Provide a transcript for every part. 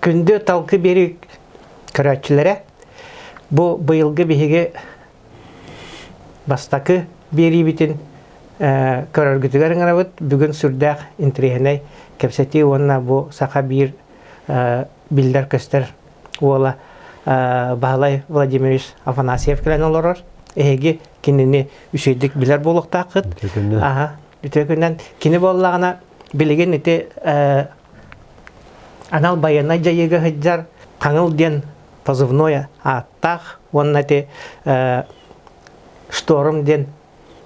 Күндү талкы биэрии көрөөччүлэрэ, бу быйылгы биһиги бастакы биэриибитин көрөргүтүгэр ыҥырабыт. Бүгүн сүрдээх интэриэһинэй кэпсэтии уонна бу саха биир биллэр-көстөр уола Баһылай Владимирович Афанасьев кэлэн олорор. Эһиги кинини үчүгэйдик билэр буолуохтааххыт. Аха, үтүө күнүнэн. Кини буоллаҕына билигин ити анал байыаннай дьайыыга сылдьар Хаҥыл диэн позывной ааттаах уонна ити Шторм диэн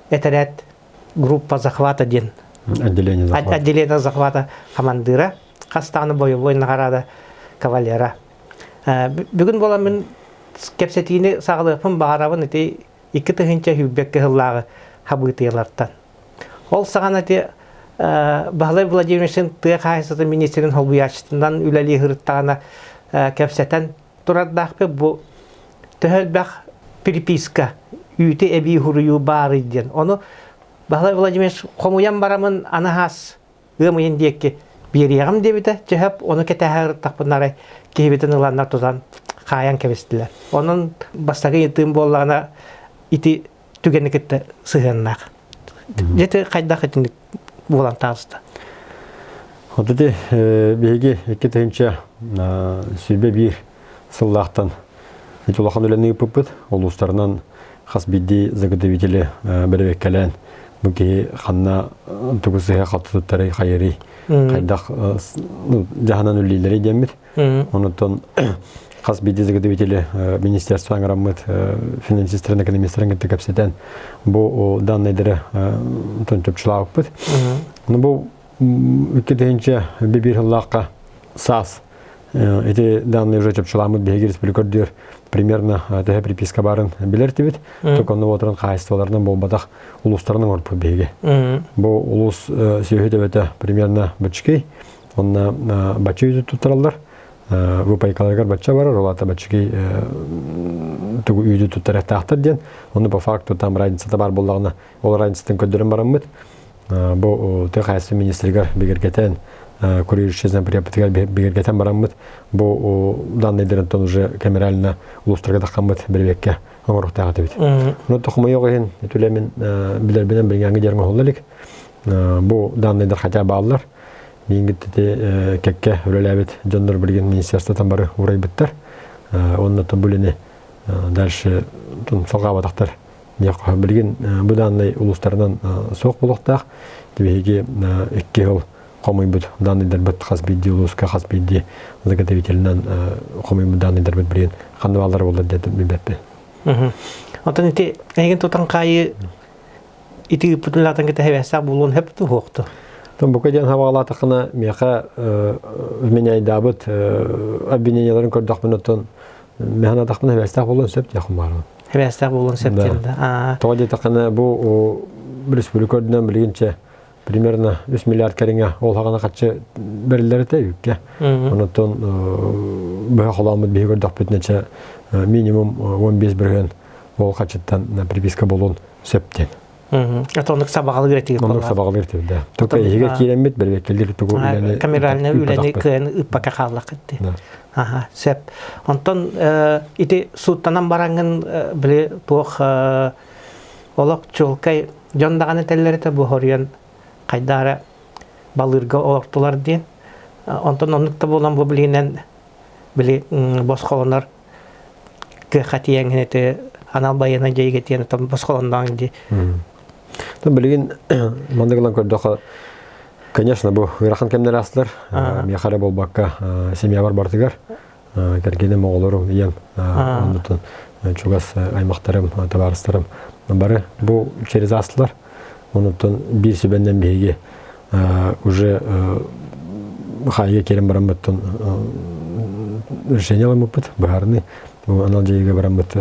этэрээт группа захвата диэн отделение захвата, отделение захвата хамандыыра, хас даҕаны бойобуой наҕараада кавалера. Бүгүн буолан мин кэпсэтиини саҕалыахпын баҕарабын ити 2021 сыллааҕы хабыытыйалартан. Ол саҕана ити Баһылай Владимировичтыын тыа хаһаайыстыбатын министрин солбуйааччытынан үлэлии сырыттаҕына кэпсэтэн турардаахпыт бу төһө элбэх переписка үүтү эбии хуруйуу баарый диэн. Ону Баһылай Владимирович хомуйан барамын анаһаас ыам ыйын диэки биэриэҕим диэбитэ. Чөһөп ону кэтэһэ ырыттахпына арай киһибитин ыланнар тутан хаайан кэбистилэр. Онон бастакы ыйытыым буоллаҕына ити түгэни кытта сыһыаннаах. Дьэ хайдах итинник буолан таҕыста? Вот ити биһиги 2021 сыллаахтан ити улахан үлэни ыыппыппыт. Улуустарынан хас биирдии заготовители бэрэбиэркэлээн бу киһи ханна тугу сыһа халты туттарый, хайырый, хайдах дьаһанан үллиилэрий диэммит. Онуттан хас биирдии заготовители министерство аҥараммыт финансистерин, экономистерин кытта кэпсэтэн бу данныйдары чопчулаабыппыт. Ну бу 2001 сыллаахха саас эти данные уже чопчуламмыт биһиги республика көрдүөр примерно төһө приписка барын билэр тибит. Только онно отыран хаһайыстыбаларынан буолбатах улуустарынан оҥорбут биһиги. Бу улуус сүөһү төбөтө примерно бычкый. Онно бачча үүтү туттараллар. Выпайкаларыгар бачча барар, ол аата баччыкый тугу үүтү туттарыахтаахтар диэн. Онно по факту там разницата баар буоллаҕына, ол разницатын көрдөрөн бараммыт. Бу тыа хаһаайыстыба министригэр бигэргэтэн, курирующий зампредпытыгар бигэргэтэн бараммыт. Бу данныйдарынтан уже камерально улуустарга таххаммыт бирибиэккэ оҥоруохтаах этибит. Ону тохмойох иһин түлэмин билэрбинэн билиҥҥи диэн оҥоһулла илик. Бу данныйдар хотя бааллар. Миигин ити кэккэ үлэлээбит дьоннор билигин министерствотан бары уурайбыттар. Уонна бу үлэни дальше салҕаабатахтар диэххэ билигин бу даннай улуустарынан суох буолуохтаах. Биһиги икки сыл хомуйбут данныйдарбыт хас биирдии улууска хас биирдии заготовителинэн хомуйбут данныйдарбыт билигин ханна бааллара буоллар диэн билбэппин. Онтон ити эйигин тутан хаайыы ити ыыппытын кытта хэбэстээх буолуон сөп туһуохту. Бука диэн хабаҕалаатаххына миэхэ вменяйдаабыт обвиненияларын көрдөхпүнэ оттон миэхэ атахпына хэбэстээх буолуон сөп диэххин баарбын. Хэбэстээх буолуон сөп диэн да. Тоҕо диэтэххинэ бу республика үрдүнэн билигинчэ примерно 3 миллиард кэриҥэ ол хаҕана хаччы бэриллэр этэ үккэ. Онотон быһа холооммут биһи көрдөхпүтүнэ чэ минимум 15 бырыһыан ол хаччыттан приписка буолуон сөп диэн. Это оннук сабаҕалыыр этигит Оннук сабаҕалыыр этибит да. Только иһигэр киирэммит бэрбэккэлир тугу үлэни камеральный үлэни кыайан ыыппакка хааллаххыт дии. Аха, сөп. Онтон ити сууттанан бараҥҥын били туох олох чуолкай дьон даҕаны этэллэр этэ бу хоруйан хайдах эрэ балыырга олортулар диэн. Онтон оннук да буолан бу билигинэн били босхолонор кыахха тиийэҥҥин ити анал байыаннай дьайыыга тиийэн оттон босхолонноҕуҥ дии. Билигин маннык ылан көрдөххө, конечно, бу ыарахан кэмнэр аастылар. Миэхэ эрэ буолбакка, семьябар барытыгар кэргэним, оҕолорум, ийэм, оннутун чугас аймахтарым, табаарыстарым бары бу через аастылар. Онуттан биир сүбэннэн биһиги уже хаайыга киирэн бараммыттан решение ылыммыппыт быһаарыныы анал дьайыыга бараммыт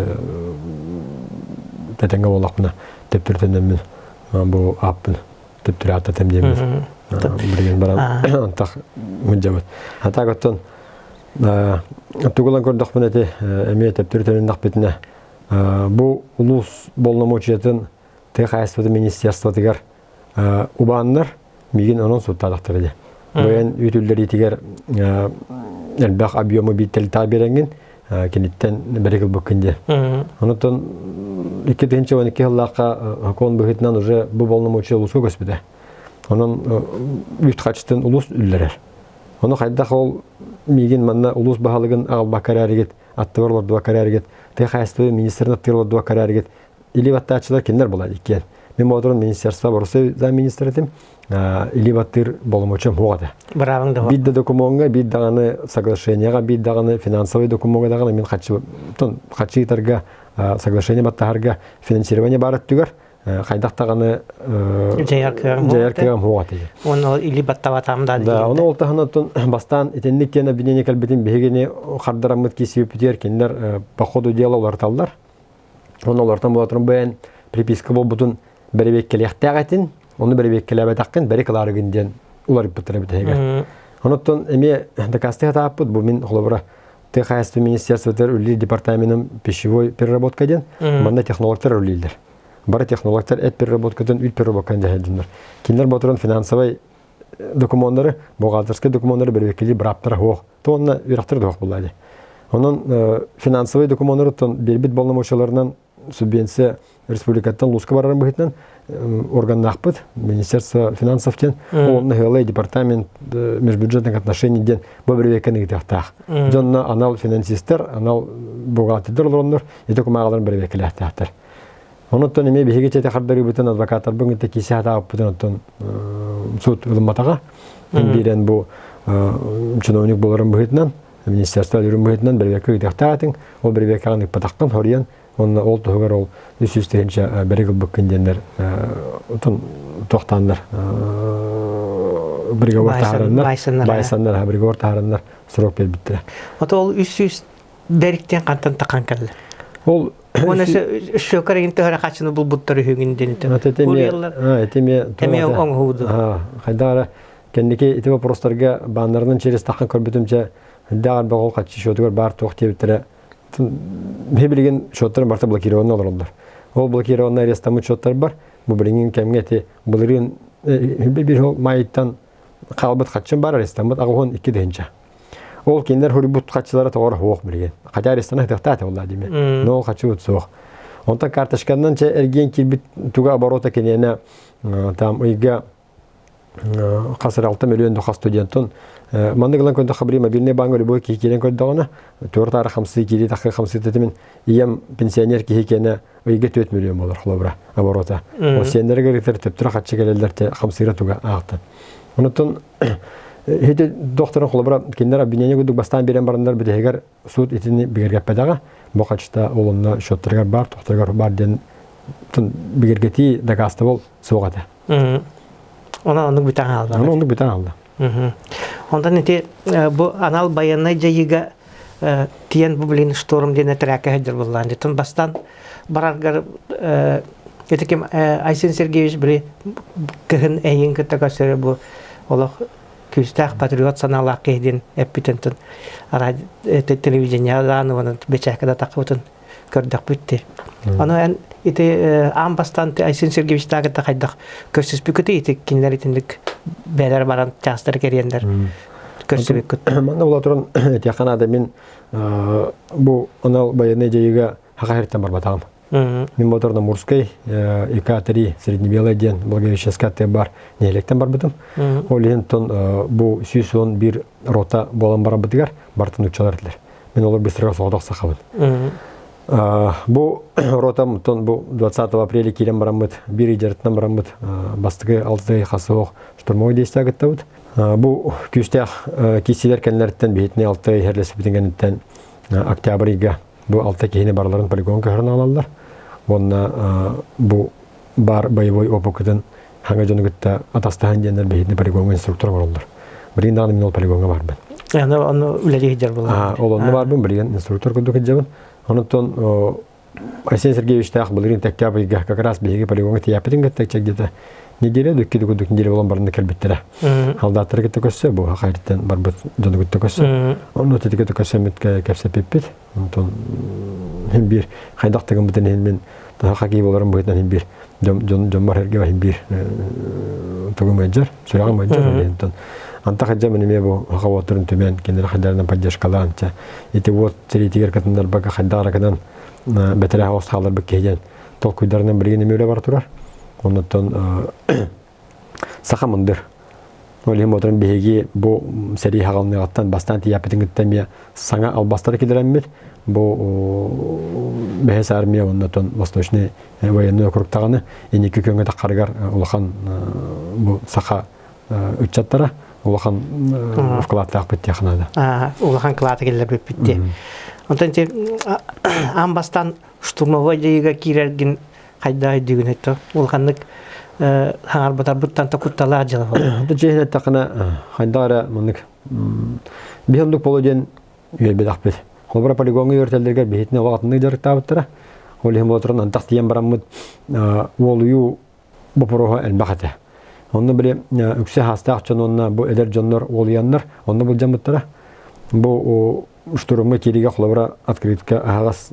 тэтэҥҥэ буоллахпына төптөрүтэннэммин бу ааппын төптөрү ааттатым диэммит билигин баран антах мыдьабыт а так оттон тугулан көрдөхпүнэ ити эмиэ төптөрү төнүннэхпитинэ бу улуус боломуочуйатын тыа хаһаайыстыбатын министерствотыгар убааннар миигин онон суттаатахтара дии. Бэйэн үтүллэриитигэр элбэх объему биир биэрэҥҥин киниттэн бэрик ылбыккын диэн. Онтон 2012 сыллаахха сокуон быһыытынан уже бу полномочия улууска көспүтэ. Онон үт хачытын улуус үллэрэр. Ону хайдах ол миигин манна улуус баһылыгын аҕалбакка эрээригит, аттыбар олордубакка эрээригит, тыа хаһаайыстыба министрин аттыгар олордубакка эрээригит, илии баттааччылар кинилэр буолар иккиэн. Мин боотурун министерство Россия замминистр этим, илии баттыыр боломуочуйам суох этэ. Быраабыҥ да Биир да докумуоҥҥа, биир даҕаны соглашениеҕа, биир даҕаны финансовый докумуоҥҥа даҕаны мин харчы харчы ыытарга, соглашение баттаһарга финансирование баар өттүгэр хайдах даҕаны дьайар кыаҕым дьайар кыаҕым суох этэ. Уонна илии баттабатаам да Да, ону ол таһынан оттон бастаан итинник диэн обвинение кэлбитин биһигини хардараммыт киирсибиппитигэр кинилэр по ходу дела уларыталлар. Онно олортон буолатрын бэйэн приписка буолбутун бэрэбиэккэлиэхтээх этин, ону бэрэбиэккэлээбэтэххин бэри кылаарыгын диэн уларыппыттар эбит эһигэр. Онуттан эмиэ дакаастыы сатааппыт бу мин холобура тыа хаһаайыстыба министерствотыгар үлэлиир департаменым пищевой переработка диэн манна технологтар үлэлииллэр. Бары технологтар эт переработкатын, үүт переработкатын дьаһайдыннар. Кинилэр ботурун финансовай докумуоннары, бухгалтерскай докумуоннары бэрэбиэккэлиир бырааптара суох. То онно үөрэхтэрэ да суох буолла дии. Онон финансовай докумуоннарыттан биэрбит боломуочуйаларынан субвенция республикаттан улууска барарын быһыытынан органнаахпыт Министерство финансов диэн онно ыалай департамент межбюджетных отношений диэн бу бэрэбиэккэни ыытыахтаах. Дьонно анал финансистар, анал бухгалтердар олороннор ити кумааҕыларын бэрэбиэккэлээхтээхтэр. Онуттан эмиэ биһиги чэти хардарыыбытын адвокаттарбын кытта киирсэ сатаабыппытын оттон суут ылымматаҕа. Биирэн бу чиновник буоларын быһыытынан, министерство өлөрүн быһыытынан бэрэбиэркэ ыытыахтаах этиҥ. Ол бэрэбиэркэҕин ыыппатаххын хоруйан уонна ол туһугар ол 300 тыһыынча бэрик ылбыккын диэннэр отон туохтааннар приговор таһаараннар баайсаннар приговор таһаараннар срок биэрбиттэрэ. Ото ол 300 бэриктэн хантан тахан кэллэ? Ол Уонна шөкөр эгин төһөрө хачыны булбуттар үһүгүн диэн Этими эмиэ оҥоһууду. Хайдах эрэ кэнники ити вопростарга бааннарынан через таххан көрбүтүм чэ хайдах элбэх ол хаччы счетугар баар туох диэбиттэрэ биһи билигин счеттарын барыта блокированно олороллор. Ол блокированно арестаммыт счеттар бар. Бу билигин кэмҥэ ити былырыын бир майыттан хаалбыт хаччым бар арестаммыт 82 тыһыынча. Ол кинилэр хуруйбут хаччылара тоҕор суох билигин. Хотя арестана хытыахтаах буолла диме. Но ол хаччыбыт суох. Онтон карточканан чэ эргиэн киирбит туга оборота киниэнэ там ыйга хас 6 миллион хас студентон маннык ылан көрдөххө били мобильный банк любой киһи киирэн көрдөҕүнэ түөрт аара хамсыы киирии таххы хамсыы тэтимин ийэм пенсионер киһи киэнэ ыйга 4 миллион болар холобура оборота. Ол сиэннэригэр төптөрө хаччы кэлэллэр те хамсыыра туга аахтан. Онуттан Ити докторын холобура кинилэр обвинение курдук бастаан биэрэн бараннар бүтэһигэр суут итини бигэргэппэтэҕэ. Бу хачыта ол онно счеттарыгар бар, тохторугар бар диэн бигэргэтии дакаастабыл суох этэ. Онон оннук бүтэн хаалла. Онон оннук бүтэн хаалла. Онтон ити бу анал байыаннай дьайыыга тиэн бу блин шторм диэн этэрээккэ сылдьар буоллаан. Дьэтин бастаан бараргар ити ким Айсен Сергеевич били кыһын эйигин кытта көрсөрө бу олох күүстээх патриот санаалаах киһи диэн эппитин телевидениеҕа даҕаны уонна бэчээккэ да таххыбытын көрдөхпүт дии. Ону эн ити аан бастаан Айсен Сергеевичтаах кытта хайдах көрсүспүкүтүй ити кинилэр итинник бээлэр баран чаастары кэриэннэр көрсүбүккүт. Манна була туран этиэххэ наада мин бу анал байыаннай дьайыыга Хаха сириттэн барбатаҕым. Мин моторна Мурскай, ИК-3 Среднебелая диэн Благовещенскай аттыгар бар нэһилиэктэн барбытым. Ол иһин бу 111 рота буолан барарбытыгар барытын нууччалар этилэр. Мин олор быстрого соҕотох сахабын. Бу ротам бу 20 апреля киирэн бараммыт, биир ыйдьарытынан бараммыт бастакы алты хасыох штурмовой действия кыттабыт. Бу күүстээх киирсиилэр кэннилэриттэн биһитини алты иһэрлэспитин кэнниттэн октябрь ыйга Бу алта киһини барыларын полигон көһөрөн аҕалаллар. Уонна бу бар боевой опыкытын хаҥа дьону кытта атастаһан диэннэр биһигини полигоҥҥа инструктор оҥороллор. Билигин даҕаны мин ол полигоҥҥа барбын. Аны ону үлэлии сылдьар буолар. Ол онно барбын, билигин инструктор курдук сылдьабын. Онуттан Айсен Сергеевичтаах былырыын тэккэ ыйга как раз биһиги полигоҥҥа тиийээппитин кытта где-то неделя икки курдук неделя буолан баран кэлбиттэрэ. Халдааттары кытта көрсө, бу хайрыттан барбыт дьону кытта көрсө. Онно тетике көрсөммүт кэпсэппиппит. Онтон хин биир хайдах тыгыммытын иһин мин таха хакий боларым быһыытынан хин биир дьон дьон дьоммор эргэ хин биир тугум ыйдьар, сүрэҕим ыйдьар. Онтон. Антах дьэ мин эмиэ бу хавоттарын түмэн кинилэр хайдарынан поддержкалаан чэ ити уот сэриитигэр кытыннарбакка хайдах гынан бэтэрээ хаос хааларбыт киһи диэн толкуйдарынан билигин эмиэ үлэ бара турар. Оннуттан саха мындыр. Ол иһин буотарын биһиги бу сэрии хаҕалныаҕыттан бастаан тиийээппитин кытта эмиэ саҥа албастары киллэрэммит бу бэһис армия оннотон Восточный военный округ даҕаны инники күөҥҥэ таххарыгар улахан бу саха ыччаттара улахан вкладтаахпыт диэх наада. Улахан кылааты киллэрбиппит дии. Онтон аан бастаан штурмовой дьайыыга киирэргин хайдах өйдүүгүн это улаханнык хаҥарбатарбыттан та кутталаах дьыла буолла. Бу дьиэ эттэххинэ хайдах эрэ маннык биһи оннук боло диэн үөрбэтэхпит. Холобура полигоҥҥа үөрэтэллэригэр биһитини олох атыннык дьарыктаабыттара. Ол иһин буола туран антах тиийэн бараммыт уолуйуу боппуруоһа элбэх этэ. Онно били үксэ хаастаах дьон уонна бу эдэр дьоннор уолуйаннар онно былдьаммыттара. Бу штурмҥа киириигэ холобура открытка аһаҕас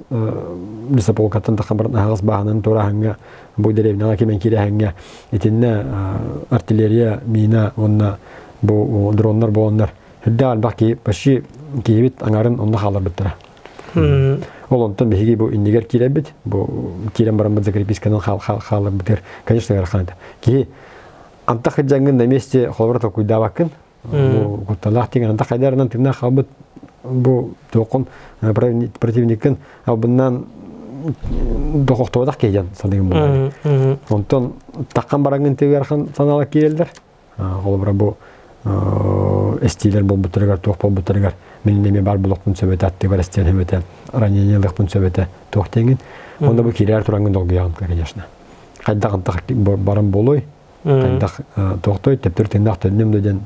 лесополкаттан тахсан баран аһаҕас бааһынан туорааһыҥҥа бу дэриэбинэҕэ кимэн киирээһиҥҥэ итиннэ артиллерия, мина уонна бу дроннар буоланнар үрдээх элбэх киһи почти киһибит аҥарын онно хаалларбыттара. Ол онтон биһиги бу иннигэр киирэрбит, бу киирэн бараммыт закреписканан хааларбытыгар, конечно, ыарахан этэ. Киһи антах кырдьаҥҥын на месте холобура толкуйдаабаккын, бу кутталаах тиҥ антах хайдарынан тыыннаах хаалбыт бу туоххун противниккын албыннаан дохохтоотох киһи диэн саныгым буолар. Онтон таххан бараҥҥын тыарахан санаалар киирэллэр. Холобура бу эстиилэр буолбуттарыгар, туох буолбуттарыгар мин эмиэ баар булуохпун сөп этэ, аттыгар эстиэн сөп этэ, ранение ылыахпын сөп этэ, туох диэҥин. Онно бу киирээр тураҥҥын долгуйаҕын, конечно. Хайдах антах баран буолуой, хайдах туохтой, төптөр тыыннаах төннүм да диэн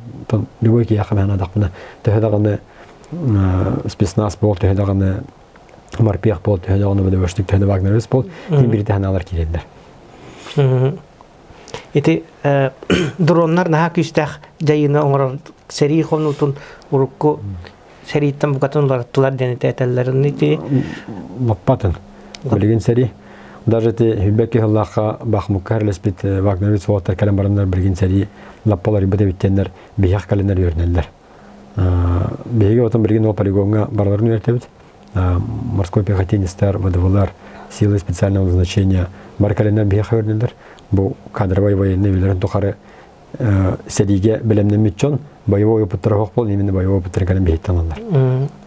любой киһиэхэ наадахпына төһө даҕаны спецназ буол, төһө даҕаны морпех буол, төһө даҕаны ВДВшник, төһө да вагнеровец буол, ким биритэ санаалар киирэллэр. Ити дроннар наһаа күүстээх дьайыыны оҥорор сэрии хонуутун урукку сэрииттэн букатын уларыттылар диэн этэллэр. Ити лаппатын. Билигин сэрии. Даже ити Хүлбэкки сыллаахха Бахмукка хэрлэспит вагнеровец уолаттар кэлэн бараннар билигин сэрии лаппалар ибит эбиттиэннэр биһиэх кэлэннэр үөрэнэллэр. Биһиги отон билигин ол полигоҥҥа барыларын үөрэтэбит. Морской пехотинецтэр, ВДВлар, силы специального назначения бары кэлэннэр биһиэхэ үөрэнэллэр. Бу кадровай военный үлэлэрин тухары сэриигэ бэлэмнэммит дьон боевой опыттара суох буолан именно боевой опыттара кэлэн биһиттэн ылаллар.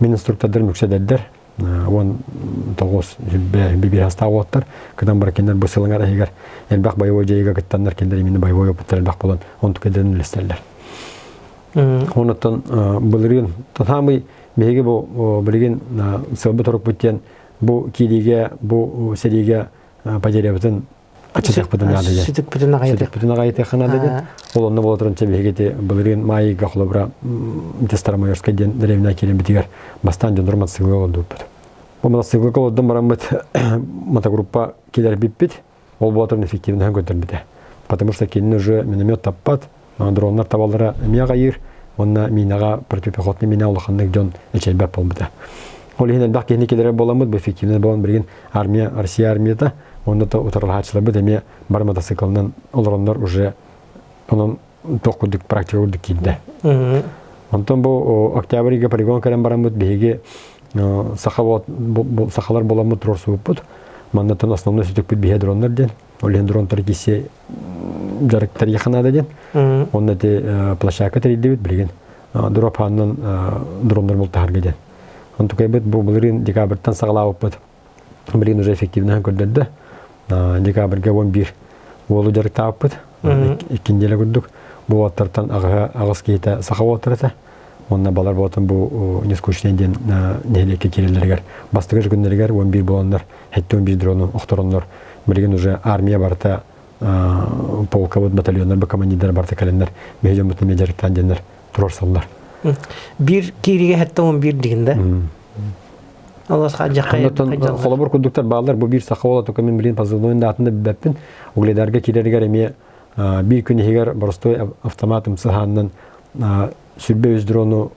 Мин инструктордарым үксэ эдэрдэр, 19 биир саастаах уолаттар, кытан бары кинилэр бу сылыҥар иһигэр элбэх боевой дьайыыга кыттаннар кинилэр именно боевой опыттара элбэх буолан онтук эдэрин үлэстэллэр. Онуттан былырыын самый биһиги бу билигин сылбыт орукпут диэн бу киириигэ бу сэриигэ потерябытын аччатыахпытын наада диэн. Сүтүкпүтүн аҕайытыахпытын аҕайытыахха наада диэн. Ол онно буола туран биһиги ити былырыын маайга холобура Старомайорскай диэн дэриэбинэ киирэн бастаан дьоннор мотоциклга олордубуппут. Бу мотоциклга олордон бараммыт мотогруппа килэрбиппит. Ол буола туран эффективноһын көрдөрбүтэ. Потому что кинини уже миномет таппат, дроннар табаллара эмиэ аҕайыыр уонна минаҕа противопехотный мина улаханнык дьон эчэйбэт буолбута. Ол иһин элбэх киһини киллэрэр буоламмыт, бу эффективный буолан билигин армия, Россия армията уонна да утарылаһааччыларбыт эмиэ бар мотоциклынан олороннор уже онон туох курдук практика курдук киирдэ. Онтон бу октябрьга полигон кэлэн бараммыт биһиги саха сахалар буоламмыт туруорсубуппут. Маннаттан основной сүтүкпүт биһэ дроннар диэн. Ол иһин дронтар кисе дьарыктарыйха наада диэн. Онно ити площадка тэрийдибит билигин. Дроп хаанынан дроннар бултаһарга диэн. Онтукайбыт бу былырыын декабрьтан саҕалаабыппыт. Билигин уже эффективноһын көрдөрдө. Декабрьга 11 уолу дьарыктаабыппыт. Икки неделя курдук. Бу уолаттартан аҕыһа аҕыс киһитэ саха уолаттара этэ. Уонна балар буолтан бу нескучный диэн нэһилиэккэ киирэллэригэр бастакы күннэригэр 11 буоланнар 71 дрону охтороннор билигин уже армия барыта полкабыт батальоннар бу командирдар барыта кэлэннэр биһи дьоммут эмиэ дьарыктаан диэннэр туруорсаллар. Биир кииригэ 71 дигин да? Холобур курдуктар бааллар бу биир саха уола только мин билин позывнойун да атын да билбэппин Угледарга киирэригэр эмиэ биир күн иһигэр боростуой автомат ымсыһаанынан сүрбэ үс дрону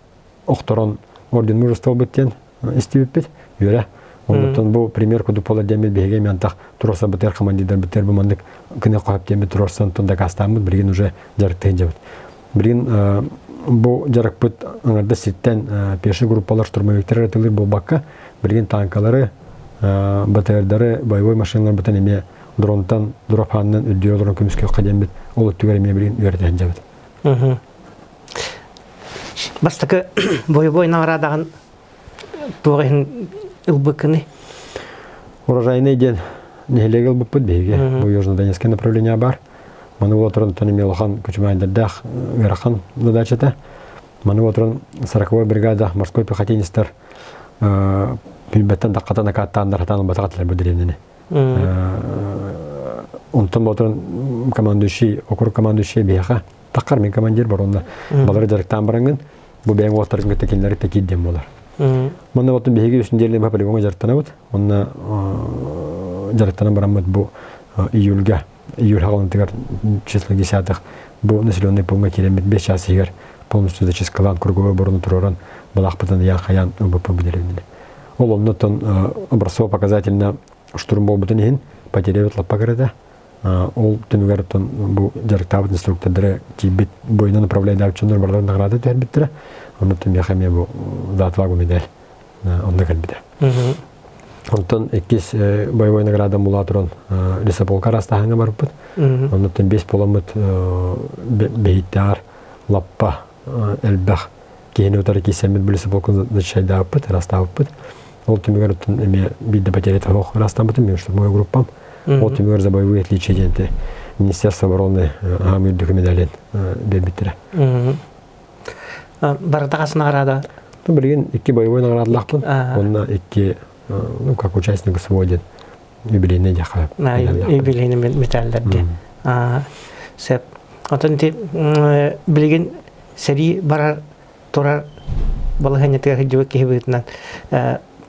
охторон орден мужества ылбыт диэн истибиппит үөрэ оннуттан бу пример курдук буолар диэммит биһиги эмиэ антах туруорсарбытыгар командирдарбытыгар бу маннык кыны хоһоп диэммит туруорсан дакаастааммыт билигин уже дьарыктыһын дьабыт билигин. Бу дьарыкпыт аҥардас сиртэн пеший группалар штурмовиктар ытылыр буолбакка, билигин танкалары, БТРдары, боевой машиналарбытын эмиэ дронтан, дрофанынан үрдүө олорон көмүскүөххэ диэммит ол өттүгэр эмиэ билигин үөрэтэ сылдьабыт. Бастакы боевой наҕараадаҕын туох иһин ылбыккыный? Урожайный диэн нэһилиэги ылбыппыт биһиги. Бу Южно-Донецкое направление бар. Маны буола туран эмиэ улахан күчүмэйдэрдээх ыарахан задачата. Маны буола туран 40-й бригада морской пехотинецтар билбэттэн даххатан акааттааннар хатаан ылбатах этилэр бу дэриэбинэни. Онтон буола туран командующий, округ командующий биһиэхэ таххар мин командир бар онно балары дьарыктаан бараҥҥын бу бэйэҥ уолаттаргын кытта кинилэри кытта киирдиэн буолар. Манна оттон биһиги үс нэдиэлэ быһа полигоҥҥа дьарыктанабыт. Онно дьарыктанан бараммыт бу июльга, июль хаҕылынтыгар число десятых бу населенный пункка киирэммит 5 час иһигэр полностью зачисткалаан круговой оборону туруоран балаахпытын ыйаан хайаан ылбыппын билэрин. Ол оннуттан образцово показательно штурм буолбутун иһин потерябыт лаппа кырата. Ол түмүгэр оттон бу дьарыктаабыт инструктордары тиийбит бойунан управляйдаабыт дьоннор барыларын награда түһэрбиттэрэ. Оннуттан миэхэ эмиэ бу за медаль онно кэлбитэ. Онтон иккис боевой награда була туран лесополка араастаһаҥҥа барбыт. Оннуттан бес буоламмыт бэһиттээҕэр лаппа элбэх киһини утары киирсэммит бу лесополканы зачищайдаабыппыт, ыраастаабыппыт. Ол түмүгэр оттон эмиэ биирдэ потеря суох ыраастаммытым, мен штурмовой группам. Ол түмүгэр за боевые отличия диэнти Министерство обороны аам үрдүкү медалин биэрбиттэрэ. Барыта хас награда? Билигин икки боевой наградалаахпын. Онно икки, ну, как участник СВО диэн юбилейный диэххэ. Юбилейный медаллар диэн. Сөп. Отон ити билигин сэрии барар турар балаһыанньатыгар сылдьыбыт киһи быһыытынан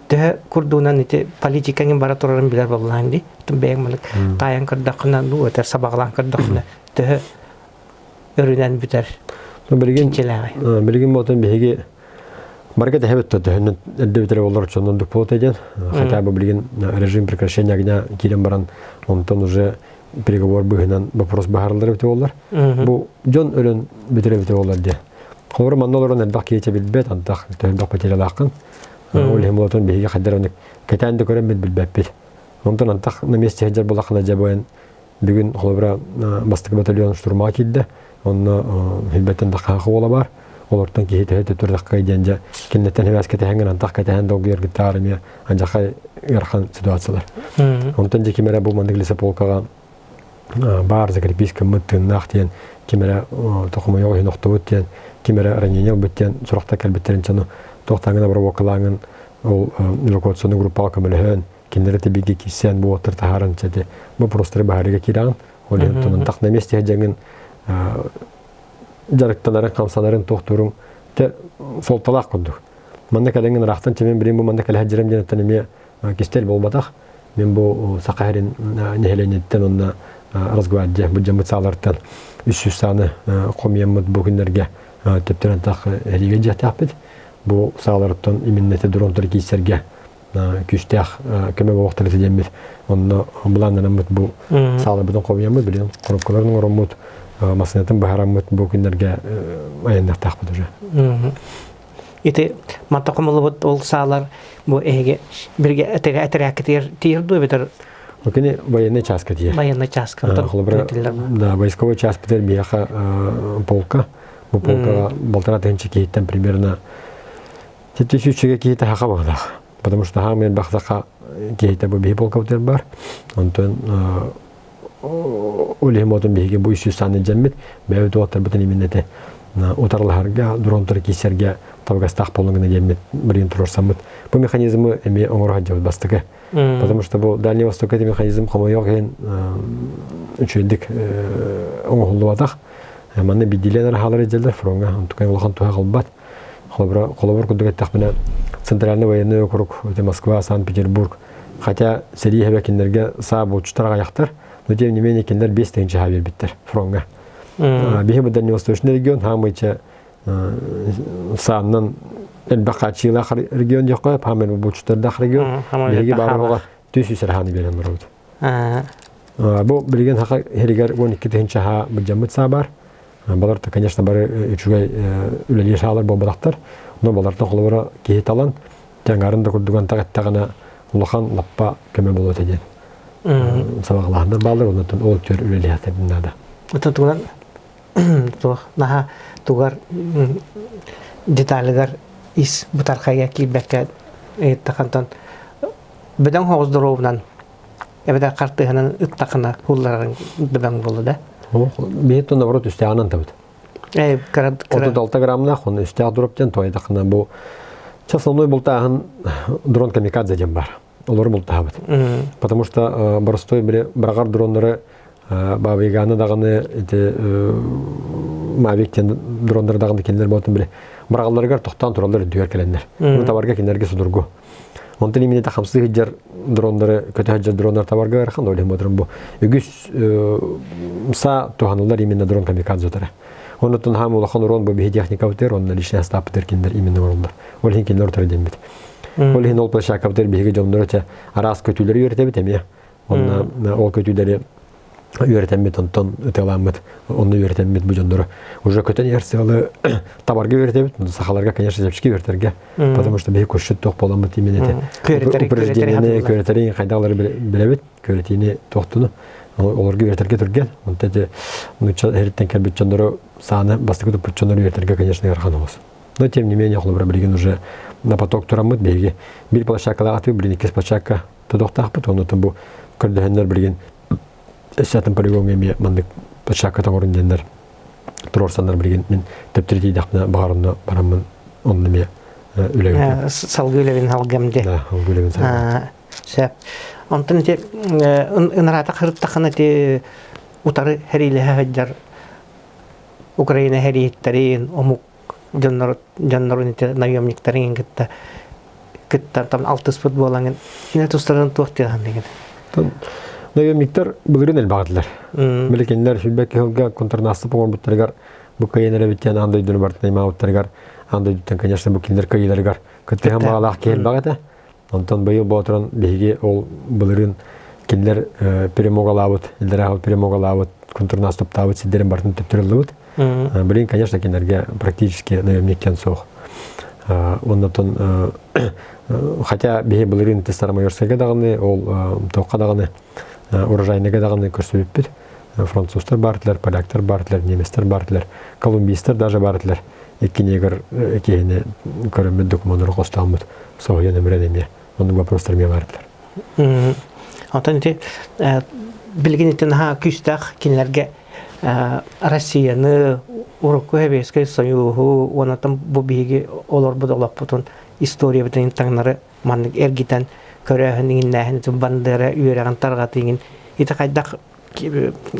төһө курдугунан ити политикаҥын бара турарын билэр буоллаҕын дии. Бэйэҥ маннык таайан көрдөххүнэ, ну этэр сабаҕалаан көрдөххүнэ төһө өрүнэн бүтэр билигин билигин буолтан биһиги барга тэһэбит төһөннөн эрдэ бүтэрэ боллор чоннон дук диэн хотя бы билигин режим прекращения огня киирэн баран онтон уже переговор быһынан вопрос баһарылар эбит буоллар бу дьон өлөн бүтэрэ эбит буоллар диye холобура манна олорон элбэх киһи билбэт антах төһөлбөх потерялааххын ол иһин буолтон биһиги хайдар ону кэтээн да көрөн билбэппит онтон антах на месте сылдьар буоллаххына дьэ буойан Бүгүн холобура бастакы батальон штурмаҕа киирдэ. Онно билбэттэн даххаах уола бар. Олортон киһи төһө төттөрдөххө диэн дьэ кинилэртэн хибээс кэтэһэн антах кэтэһэн долгуйаргыттаар эмиэ андьахай ыарахан ситуациялар. Онтон дьэ ким эрэ бу маннык лесополкаҕа баар закрепись гыммыт тыыннаах диэн ким эрэ тохомойоҕо иһин охтубут диэн ким эрэ ранение ылбыт диэн сурахтар кэлбиттэрин чону туохтааҥын обработкалааҥын ол эвакуационный группаҕа көмөлөһөн кинилэри тибиги киирсээн бу уоттар таһааран чэти вопростары баһарыга киирэҕин ол иһин тунантах на месте дьаҥын дьарыктанарын хамсанарын туохтуурун те суолталаах курдук манна кэлэҥин ыраахтан чэмин билин бу манна кэлэһэ дьирем диэн эмиэ кистэл буолбатах мен бу Саха сирин нэһилиэнньэтиттэн уонна Росгвардия бу дьаммыт саалартан 300 сааны хомуйаммыт бу күннэргэ төптөрөн тах эригэ дьиэхтээхпит бу сааларыттан именно дронтар киирсэргэ күүстээх көмө буолуохтара диэммит онно былааннанаммыт бу сааларбытын хомуйаммыт билигин коробкаларын оҥороммут массыынатын быһаараммыт бу күннэргэ айанныахтаахпыт уже Ити манта хомуллубут ол саалар бу эһиги бирге этэрээккитигэр тиийэр дуо эбэтэр Кини военный чааска тиийэр. Военный чааска. Да, войсковой час битэр биһиэхэ полка. Бу полкаҕа балтараа тыһыынча киһиттэн примерно Сити сүүсчэгэ киһитэ саха баҕалаах. Потому что хаам элбэх саха киһитэ бу биһи полкабытыгар бар. Онтон ол иһин отун биһиги бу үс сааны дьэммит бэйэбит уолаттарбытын именно этэ утарылаһарга, дронтары киирсэргэ табыгастаах буолун гына диэммит билигин туруорсаммыт. Бу механизмы эмиэ оҥоро сылдьабыт бастакы. Потому что бу Дальний Восток эти механизм хомойуох иһин үчүгэйдик оҥоһуллубатах. Манна биирдиилээн араһаалар илдьэллэр фроҥҥа, онтукай улахан туһа ылбат. Холобура, холобур курдук эттэхпинэ, Центральный военный округ, это Москва, Санкт-Петербург, хотя сэрии хэбэ кинилэргэ саа булчуттар аҕайахтар, но тем не менее кинилэр 5 тыһыынча саа биэрбиттэр фроҥҥа. Биһи бу Дальневосточный регион хаамыйча сааннан элбэх хааччыылаах регион диэххэ, хаамай булчуттардаах регион. Биһиги баар 400 хааны биэрэн барабыт. Бу билигин саха иһигэр 12 тыһыынча саа былдьаммыт саа баар. Балар конечно, бары үчүгэй үлэлиир саалар буолбатахтар. Но балартан холобура киһи талан, тяҥарын да курдуган таҕыттаҕына улахан лаппа көмө буолуо этэ диэн сабаҕалааһыннар бааллар, оннуттан ол өттүгэр үлэлиэхтэрин наада. Оттон тугунан туох наһаа тугар деталыгар ис бытархайга киирбэккэ ыйыттахантан бөдөҥ соҕус доруобунан эбэтэр хартыыһанан ыттахына һулларарыҥ бөдөҥ буолла да? Биһиттэн наоборот үстээҕинэн табыт. 36 граммнаах оны үстээх дроп диэн туойдахына бу основной бултааһын дрон камикадзе диэн бар. Олору бултаабыт. Потому что боростой быраҕар дроннары Бабайганы даҕаны ити Мавик диэн дроннары даҕаны кинилэр буолтун били быраҕалларыгар тохтоон тураллар үрдүгэр кэлэннэр. Бу табарга кинилэргэ судургу. Онтон именно хамсыы сылдьар дроннары, көтө сылдьар дроннар табарга ыарахан, ол иһин буоларын бу үгүс саа туһаныллар именно дрон камикадзе Оннуттан хаам улахан урон бу биһи техникабытыгар, онно личный састааппытыгар кинилэр именно оҥороллор. Ол иһин кинилэр утары диэммит. Ол иһин ол площадкабытыгар биһиги дьоннору чэ араас көтүүлэри үөрэтэбит эмиэ. Онно ол көтүүлэри үөрэтэммит, онтон ытыаламмыт, онно үөрэтэммит бу дьоннору уже көтөн иһэр сыалы табарга үөрэтэбит. Сахаларга, конечно, чэпчэки үөрэтэргэ, потому что биһи куршут туох буоламмыт именно это упреждениены, күөрэтэрин хайдалары билэбит, күөрэтиини туохтуну олорго үөрэтэргэ түргэн. Онто эти нучча эриттен кэлбит дьоннору сааны бастакы туппут дьоннору үөрэтэргэ, конечно, ыарахан оҕус. Но тем не менее, холобура билигин уже на поток тураммыт биһиги биир площадкалаах билигин иккис площадка тутуохтаахпыт. Оннуттан бу көрдөһөннөр билигин өссө полигоҥҥа эмиэ маннык площадка тоҥорун диэннэр туруорсаннар билигин мин төптөрү тиийдэхпинэ баҕар онно бараммын онно эмиэ үлэбин салгыы үлэбин алгам де да салгыы үлэбин салгам сөп онтон ити ынараата хырыттахына ити утары хэриилэһэ сылдьар Украина хэрииһиттэрин омук дьоннору дьоннорун ити наемниктарын кытта кытта там алтыспыт буолаҥын кине тустарын туох диэханныгын Наемниктар былырыын элбэҕэтилэр. Били кинилэр сүлбэкки сылга контрнастып оҥорбуттарыгар бу кыайан эрэбиттэн аан дойдуну барытын аймаабыттарыгар аан дойдуттан конечно бу кинилэр кыайыыларыгар кыттыһан баҕалаах киһи элбэх этэ. Онтон быйыл боотуран биһиги ол былырыын кинилэр перемогалаабыт, илдэрээҕи перемогалаабыт, контрнаступтаабыт сирдэрин барытын төптөрүллүбүт. Блин, конечно, кинилэргэ практически наемниктен суох. Оннотон хотя биһи былырыын Старомайорскайга даҕаны, ол туохха даҕаны, урожайныга даҕаны көрсүбүппүт. Французтар баартылар, поляктар баартылар, немецтэр баартылар, колумбийстар даже баартылар. Икки негр киһини көрөммүт докумуоннары хостооммут соһуйан өмүрэн эмиэ оннук вопростар эмиэ баартылар. Онтон ити билигин ити наһаа күүстээх кинилэргэ Россияны, урукку Сэбиэскэй Союһу уонна бу биһиги олорбут олохпутун историябытын таҥнары маннык эргитэн көрөөһүн иҥиннээһин бандера үөрэҕин тарҕатыыгын ити хайдах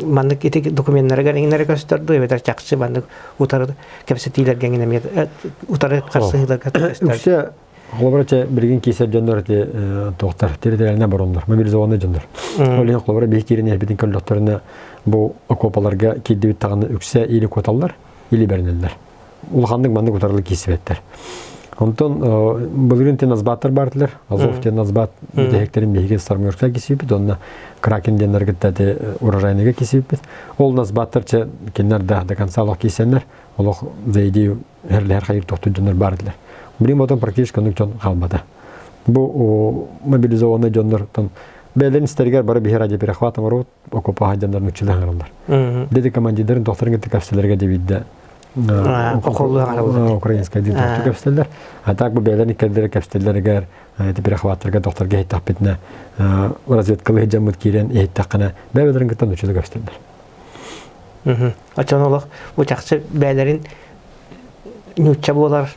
маннык ити докуменнарыгар иҥинэрэ көстөр дуу эбэтэр чахчы маннык утары кэпсэтиилэргэ иҥин эмиэ утары харсыһыыларга көстөр Үксэ холобура чэ билигин киисэр дьоннор ити туохтар территориальнай обороннор мобилизованный дьоннор ол иһин холобура биһи киирэн иһэрбитин көрдөхтөрүнэ бу окуопаларга киирдибит даҕаны үксэ или куоталлар или бэринэллэр улаханнык маннык утарылык киирсибэттэр. Онтон былырыын тен азбаттар баартылар. Азов тен азбат бүтэһиктерин биһиги Старомайорскай кисибиппит, онно Кракен диэннэр кытта ити урожайныга кисибиппит. Ол назбаттар че кинилэр да до конца олох киисэннэр, олох за идею херлэһэр хайыр тохтур дьоннор баар этилэр. Билим отон практически оннук дьон хаалбата. Бу мобилизованный дьоннор бэйэлэрин истэригэр бары биһи ради перехват оҥоробут, окопаһа дьоннор нуччалыы хаҥараллар. Деди командирдарын тохторун кытта кэпсэлэргэ дебидде украинскай дии тохту кэпсэллэр. А так бу бэйэлэрин иккэллэрэ кэпсэллэригэр ити перехваттарга докторга иһиттэхпитинэ разведкалыы дьаммыт киирэн иһиттэххинэ бэйэлэрин кытта нуччалыы кэпсэллэр. Очон олох бу чахчы бэйэлэрин нуучча буолар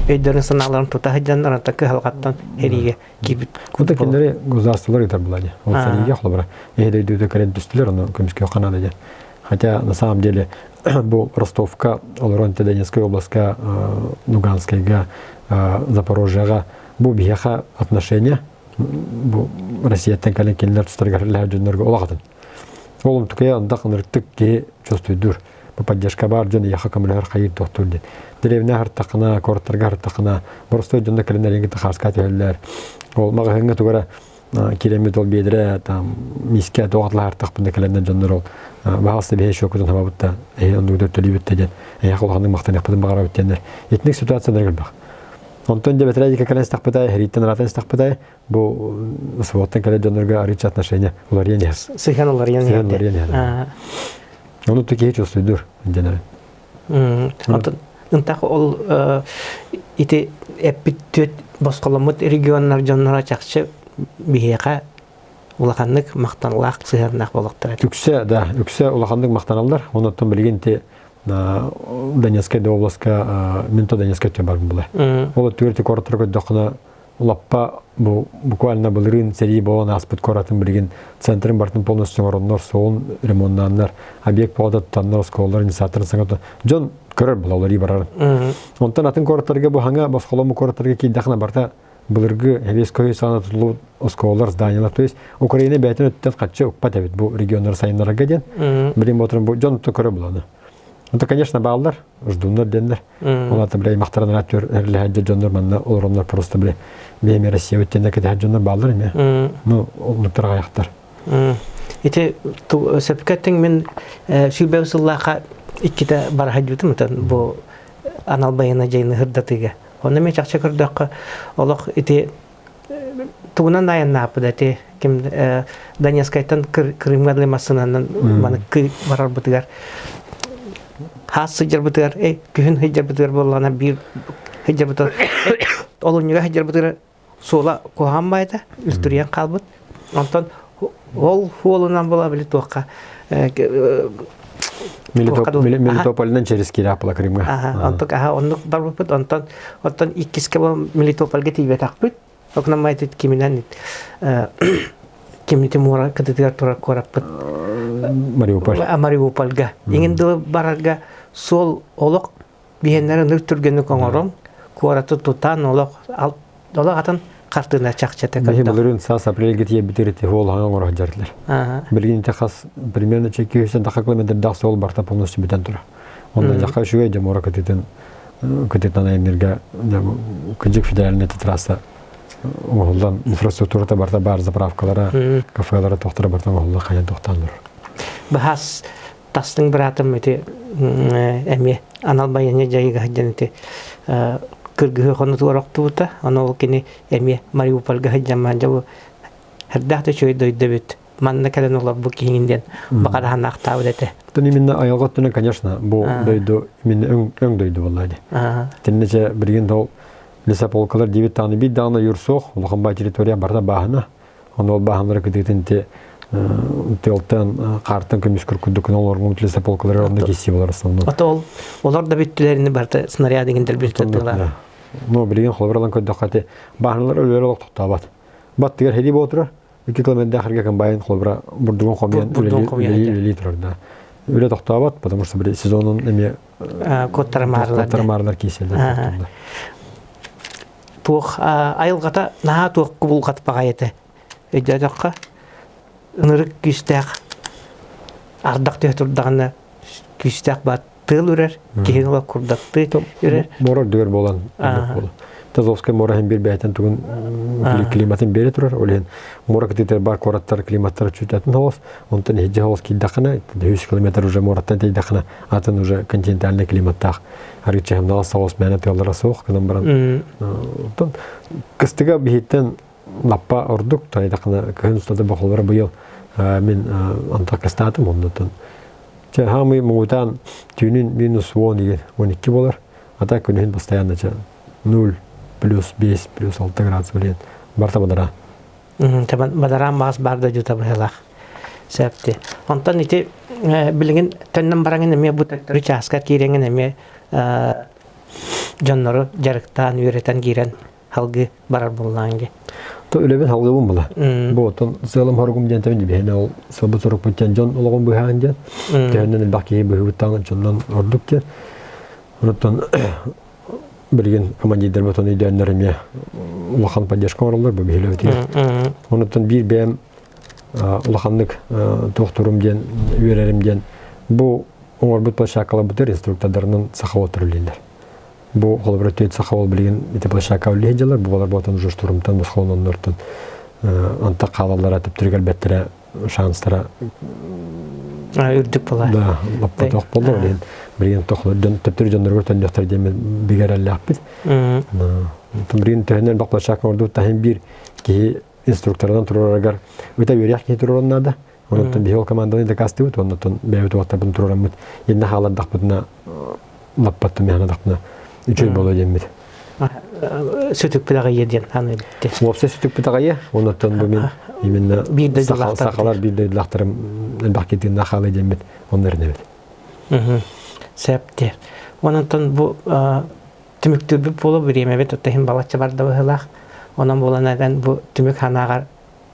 өйдөрүн санааларын тута сылдьаннар онтон кыһалҕаттан эриигэ киирбит. Кута кинилэри государстволар ыытар була дии. Ол сэриигэ холобура эһи дойдута кэлэн түстүлэр, ону көмүскүөххэ наада диэн. Хотя на самом деле бу Ростовка, олорон Донецкай областка, Луганскайга, Запорожьеға бу биһиэхэ отношения бу Россияттан кэлэн кинилэр тустарыгар үлэһэр дьоннорго улахан. Ол онтукайа андах ынырыктык киһи чувствуйдуур. Бу поддержка баар дьон эйиэхэ көмөлөһөр хайыыр тохтуур диэн. Дэриэбинэ аһартаххына, куораттарга аһартаххына, боростуой дьонно кэлэн эриҥҥэ хааска түһэллэр. Ол маҕаһыыҥҥа тугара. Киирэммит ол биэдэрэ там миискэ туох атлаһартахпына кэлэннэр дьоннор ол баҕас биһи шокутун хабабыт да эһи оннугутар төлүүбүт да диэн эһиэхэ улаханнык махтаныахпытын баҕарабыт диэннэр итинник ситуациялар элбэх. Онтон дьэ бэтэрээдикэ кэлэн истэхпитэ, эһирииттэн ыраатан истэхпитэ, бу СВО-ттан кэлэр дьоннорго арыыча отношения уларыйан иһэр. Сыһыан уларыйан иһэр. Сыһыан уларыйан иһэр. Ону киһи чувствуйдур дэнэр. Онтон ынтах ол ити эппит түөт босхоломмут регионнар дьонноро чахчы биһиэхэ улаханнык махтаналаах сыһыаннаах буолуохтара. Үксэ да, үксэ улаханнык махтаналлар. Онуттан билигин ти Донецкай да областка мин то Донецкай өттүн барбын була. Ол өттүгэр ти куораттары көрдөххүнэ лаппа бу буквально былырыын сэрии буолан ааспыт куоратын билигин центрин бартын полностью оҥороннор, суолун ремоннааннар, объект буолда туттаннар, оскуолалар, инициаторын саҥа дьон көрөр була олории барарын. Онтон атын куораттарга бу хаҥа босхоломму куораттарга киирдэххинэ барыта былыргы Эбиэскэй саҕана тутуллубут оскуолалар, зданиялар, то есть Украина бэйэтин өттүттэн хаччы укпат эбит бу регионнары сайыннарарга диэн. Билим ботрун бу дьон көрө буланы. Это, конечно, бааллар, ждуннар диэннэр. Ол ата бile аймактарынан аттөр эрлэһэ дьоннор манна олороннор просто бile бэйэми Россия өттүнэ кэтэһэр дьоннор бааллар эмиэ. Ну, оннуктар аҕайахтар. Ити сөпкө эттиҥ мин сүүрбэ сыллаахха иккитэ бара сылдьыбытым бу анал байыаннай дьайыыны сырдатыыга. Онно эмиэ чахчы көрдөххө олох ити тугунан айаннааппыт ити ким Донецкайтан Крымга дылы массыынанан маны барарбытыгар хаас сылдьарбытыгар күһүн сылдьарбытыгар буоллаҕына биир сылдьарбытыгар олунньуга сылдьарбытыгар суола куһаҕан баайда үлтүрүйэн хаалбыт онтон ол суолунан була били туохха Мелитополынан через Киряпала Крымга. Онтук аха оннук барбыппыт онтон оттон иккискэ Мелитопольга тиийбэтэхпит. Окна майтыт киминэн кимити муора кытытыгар турар куораппыт Мариуполь. Мариупольга. Иҥин дылы барарга суол олох биһиэннэр ынырык түргэнник оҥорон куораты тутан олох олох атын хартыына чахчыта Биһи былырыын саас апрельге тиийбитир ити суол хаҥа оҥоро сылдьар Билигин ити хас примерно 200 таха километрдаах суол барта полностью бүтэн турар. Онно жакка үчүгэй дьэ муора кытытын кытытынан айаннырга кыдьык федеральный трасса оҥоһуллан инфраструктурата барта баар заправкалара, кафелара тохтора барта оҥоһуллан хайан тохтоон турар. Баһас тастыҥ быраатым ити эмиэ анал байыаннай дьайыыга сылдьан ити кыргыһыы хонутугар охтубута. Ону ол кини эмиэ Мариупольга сылдьан дьэ бу эрдээх да үчүгэй дойду эбит. Манна кэлэн олорбут киһиҥин диэн баҕараһанаахтаабыт этэ. Оттон именно айылҕа өттүнэн, конечно, бу дойду именно өҥ, өҥ дойду буолла дии. Итиннэ билигин ол лесополкалар диэбит даҕаны биир даҕаны ойуур суох, улахан баай территория барыта бааһына. Ону ол бааһыналары кытыытын ити тыалтан, хаартан көмүскүр курдук олоргун лесополкалары онно киссии болар основном. Ото ол олор да бүттүлэрини барыта снаряд иҥин бүттүлэр. Ну, билигин холобур ылан көрдөххө ити бааһыналар өлүөр олох тохтообот. Баттыгар хеди буолтура, 2 километрдаах эргэ комбайн холобура бурдугун хомуйан үлэлии турар да. Үлэ тохтообот, потому что сезонун эмиэ куоттарамаарылар кииселлер. Туох айылҕата наһаа туох кубулҕат баҕайы этэ. Өйдөөтөххө, ынырык күүстээх ардах түһэ турдаҕына күүстээх баат тыал үрэр, киһини олох курдаттыы үрэр. Муора үрдүгэр буолан Тазовскай муора иһин биир бэйэтин тугун климатын биэрэ турар. Ол иһин муора кытыытыгар баар куораттар климаттара чуть атын соҕус. Онтон иһирдьэ соҕус киирдэххинэ, 100 километр уже муораттан тэйдэххинэ, атын уже континентальный климаттаах арыыччаһымнаҕас соҕус мээнэ тыаллара суох гынан баран оттон кыстыга биһиттэн лаппа ордук тайдахына кыһын устата бохолоро быйыл мин антах кыстаатым оннуттан чэ хаамый муҥутаан түүнүн минус 10 деген 12 болар а так күнүһүн постоянно чэ 0 плюс 5 плюс 6 градус билен барта бадара Бадараан баас баар да дьута быһыылаах. Сөпти. Онтон ити билигин төннөн бараҥын эмиэ бу төттөрү чааска киирэҥин эмиэ дьоннору дьарыктаан үөрэтэн киирэн халгыы барар буоллаҕыҥ дии. То үлэбин халгыыбын була. Бу оттон сыалым хоругум диэн тэбин биһиэнэ ол сылбыт сорукпут диэн дьон олоҕун быһаан диэн. Төһөннөн элбэх киһи быһыыбыттаан дьоннон ордук диэн. Онуттан билигин командирдарбыт ону өйдөөннөр эмиэ улахан поддержка оҥороллор бу биһилэбитигэр. Онуттан биир бэйэм улаханнык туохтурум диэн үөрэрим диэн бу оҥорбут площадкаларбытыгар инструктордарынан саха отур үлэлииллэр. Бу холобура түөт саха ол билигин ити площадка үлэлиир дьалар, бу балар буотан уже штурмтан, босхолононнортон. Антах хаалаллара төптөрү кэлбэттэрэ шанстара үрдүк буолар. Да, лаппатох болло билигин билигин тохлор дьон төптөрү дьоннорго төннөхтөр диэн бигэрэллээхпит. Билигин төһөнөн элбэх площадка ордук таһын биир киһи инструкторынан турарыгар ыта үөрэх киһи тураран наада. Онон биһи ол команданы дакаастыыбыт, оннуттан бэйэбит уолаттарбытын туруораммыт, иннэ хаалардахпытына лаппаттым яхнадахпына үчүгэй буолуо диэммит. Сүтүкпүт аҕыйа диэн аныыбыт. Уопсай сүтүкпүт аҕыйа, оннуттан бу мин именно сахалар биир дойдулаахтарым элбэх киһитин хаалыы диэммит онно эрэнэбит. Сөп Ононтон бу түмүктүүрбүт буолуо бириэмэбит оттон балачча барда быһыылаах. Онон буолан этэн бу түмүк санааҕар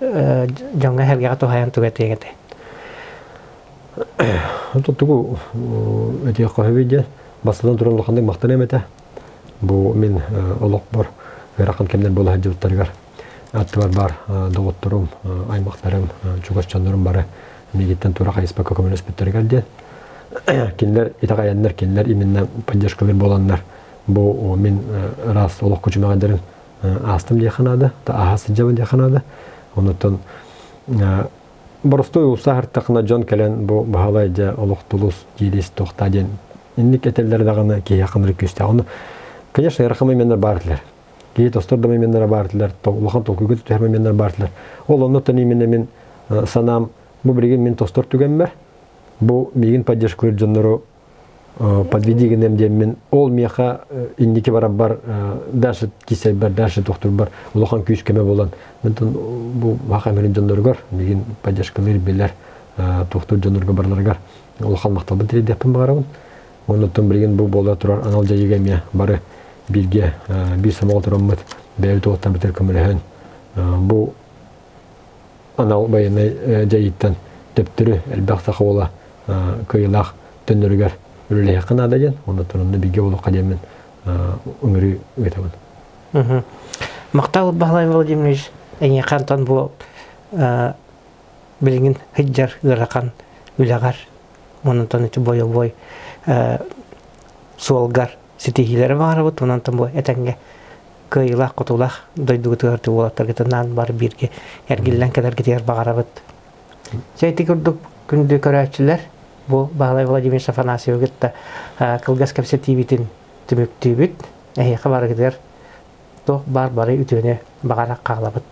дьоҥҥо-сэргэҕэ туһайан тугу этиэҥ этэй? Тугу этиэххэ сөбүй диэн бастатан туран улаханнык махтаныам этэ. Бу мин олохпор ыарахан кэмнэр буола сылдьыбыттарыгар аттыбар баар доҕотторум, аймахтарым, чугас дьоннорум бары миигиттэн тура хайыспакка көмөлөспүттэригэр диэн. Кинилэр итэҕэйэннэр, кинилэр именно поддержкалар буоланнар бу мин ыраас олох күчүмэҕэйдэрин аастым диэххэ наада, ааһа сылдьабын диэххэ наада. Онуттан боростуой улуса аһартахына дьон кэлэн бу баһылай дьэ олох тулус диирис туохтаа диэн инник этэллэр даҕаны киһиэхэ ынырык күүстээх. Ону, конечно, ыарахан моменнар баар этилэр. Киһи тостор да моменнара баар этилэр, улахан толкуйга түһэр моменнар баар этилэр. Ол оннуттан именно мин санаам бу билигин мин тостор түгэммэр бу миигин поддержкалыыр дьоннору подведи гынам диэммин ол миэхэ инники барарбар дальше кисэрбэр дальше тохтурбар улахан күүс көмө буолан бу саха мирин дьонноругар миигин поддержкалыыр билэр туохтуур дьоннорго барыларыгар улахан махталбын тириэрдиэхпин баҕарабын оннуттан билигин бу буола турар анал дьайыыга эмиэ бары бииргэ биир сомоҕо тураммыт бэйэбит уолаттарбытыгар көмөлөһөн бу анал байыаннай дьайыыттан төптөрү элбэх саха уола кыайыылаах төннөрүгэр үлэлэһиэххэ наада диэн, онно онно бииргэ буолуохха диэммин ыҥырыы ыытабын. Махтал Баһылай Владимирович, эйиэхэ антон бу билигин сылдьар ыарахан үлэҕэр, онтон ити бойобуой суолгар ситиһиилэри баҕарабыт, онон бу этэҥҥэ кыайыылаах-хотуулаах дойдугутугар уолаттаргытынаан бары бииргэ эргиллэн кэлэргитигэр баҕарабыт. Дьэ ити курдук күндү көрөөччүлэр, бу Баһылай Владимирович Афанасьевы кытта кылгас кэпсэтиибитин түмүктүүбүт. Эһиэхэ барыгытыгар туох баар бары үтүөнү баҕара хаалабыт.